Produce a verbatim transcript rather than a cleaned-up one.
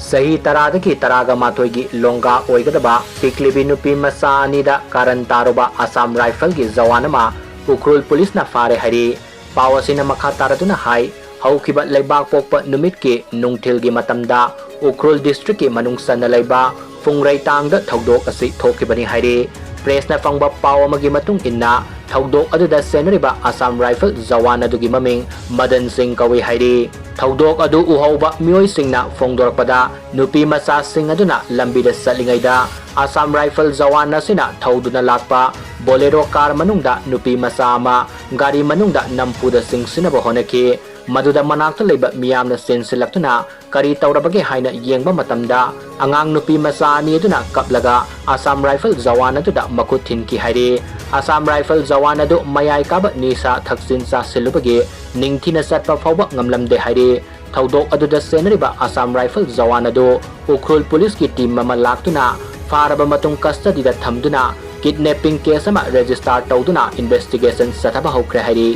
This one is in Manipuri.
ꯆꯍꯤ ꯇꯔꯥꯗꯒꯤ ꯇꯔꯥꯒ ꯃꯥꯊꯣꯏꯒꯤ ꯂꯣꯡꯒꯥ ꯑꯣꯏꯒꯗꯕ ꯄꯤꯛꯂꯤꯕꯤ ꯅꯨꯄꯤ ꯃꯆꯥ ꯑꯅꯤꯗ ꯀꯥꯔꯟ ꯇꯥꯔꯨꯕ ꯑꯁꯥꯝ ꯔꯥꯏꯐꯜꯒꯤ ꯖꯋꯥꯟ ꯑꯃ ꯎꯈ꯭ꯔꯨꯜ ꯄꯨꯂꯤꯁꯅ ꯐꯥꯔꯦ ꯍꯥꯏꯔꯤ꯫ ꯄꯥꯎ ꯑꯁꯤꯅ ꯃꯈꯥ ꯇꯥꯔꯗꯨꯅ ꯍꯥꯏ, ꯍꯧꯈꯤꯕ ꯂꯩꯕꯥꯛ ꯄꯣꯛꯄ ꯅꯨꯃꯤꯠꯀꯤ ꯅꯨꯡꯊꯤꯜꯒꯤ ꯃꯇꯝꯗ ꯎꯈ꯭ꯔꯨꯜ district ꯀꯤ ꯃꯅꯨꯡ ꯆꯟꯅ ꯂꯩꯕ ꯐꯨꯡꯔꯩꯇꯥꯡꯗ ꯊꯧꯗꯣꯛ ꯑꯁꯤ ꯊꯣꯛꯈꯤꯕꯅꯤ ꯍꯥꯏꯔꯤ꯫ Press ꯅ ꯐꯪꯕ ꯄꯥꯎ ꯑꯃꯒꯤ ꯃꯇꯨꯡ ꯏꯟꯅ, ꯊꯧꯗꯣꯛ ꯑꯗꯨꯗ ꯆꯦꯟꯅꯔꯤꯕ ꯑꯁꯥꯝ ꯔꯥꯏꯐꯜ ꯖꯋꯥꯟ ꯑꯗꯨꯒꯤ ꯃꯃꯤꯡ ꯃꯗꯟ ꯁꯤꯡ ꯀꯧꯏ ꯍꯥꯏꯔꯤ꯫ ꯊꯧꯗꯣꯛ ꯑꯗꯨ ꯎꯍꯧꯕ ꯃꯤꯑꯣꯏꯁꯤꯡꯅ ꯐꯣꯡꯗꯣꯔꯛꯄꯗ, ꯅꯨꯄꯤ ꯃꯆꯥꯁꯤꯡ ꯑꯗꯨꯅ ꯂꯝꯕꯤꯗ ꯆꯠꯂꯤꯉꯩꯗ ꯑꯁꯥꯝ ꯔꯥꯏꯐꯜ ꯖꯋꯥꯟ ꯑꯁꯤꯅ ꯊꯧꯗꯨꯅ ꯂꯥꯛꯄ ꯕꯣꯂꯦꯔꯣ ꯀꯥꯔ ꯃꯅꯨꯡꯗ ꯅꯨꯄꯤ ꯃꯆꯥ ꯑꯃ ꯒꯥꯔꯤ ꯃꯅꯨꯡꯗ ꯅꯝꯐꯨꯗ ꯆꯤꯡꯁꯤꯟꯅꯕ ꯍꯣꯠꯅꯈꯤ꯫ ꯃꯗꯨꯗ ꯃꯅꯥꯛꯇ ꯂꯩꯕ ꯃꯤꯌꯥꯝꯅ ꯆꯦꯟꯁꯤꯜꯂꯛꯇꯨꯅ ꯀꯔꯤ ꯇꯧꯔꯕꯒꯦ ꯍꯥꯏꯅ ꯌꯦꯡꯕ ꯃꯇꯝꯗ, ꯑꯉꯥꯡ ꯅꯨꯄꯤ ꯃꯆꯥ ꯑꯅꯤ ꯑꯗꯨꯅ ꯀꯞꯂꯒ ꯑꯁꯥꯝ ꯔꯥꯏꯐꯜ ꯖꯋꯥꯟ ꯑꯗꯨꯗ ꯃꯈꯨꯠ ꯊꯤꯟꯈꯤ ꯍꯥꯏꯔꯤ꯫ ꯑꯁꯥꯝ ꯔꯥꯏꯐꯜ ꯖꯋꯥꯟ ꯑꯗꯨ ꯃꯌꯥꯏ ꯀꯥꯕ ꯅꯤꯁꯥ ꯊꯛꯆꯤꯟ ꯆꯥꯁꯤꯜꯂꯨꯕꯒꯤ ꯅꯤꯡꯊꯤꯅ ꯆꯠꯄ ꯐꯥꯎꯕ ꯉꯝꯂꯝꯗꯦ ꯍꯥꯏꯔꯤ꯫ ꯊꯧꯗꯣꯛ ꯑꯗꯨꯗ ꯆꯦꯟꯅꯔꯤꯕ ꯑꯁꯥꯝ ꯔꯥꯏꯐꯜ ꯖꯋꯥꯟ ꯑꯗꯨ ꯎꯈ꯭ꯔꯨꯜ ꯄꯨꯂꯤꯁꯀꯤ team ꯑꯃ ꯂꯥꯛꯇꯨꯅ ꯐꯥꯔꯕ ꯃꯇꯨꯡ custody ꯗ ꯊꯝꯗꯨꯅ kidnapping case ꯑꯃ register ꯇꯧꯗꯨꯅ investigation ꯆꯠꯊꯕ ꯍꯧꯈ꯭ꯔꯦ ꯍꯥꯏꯔꯤ꯫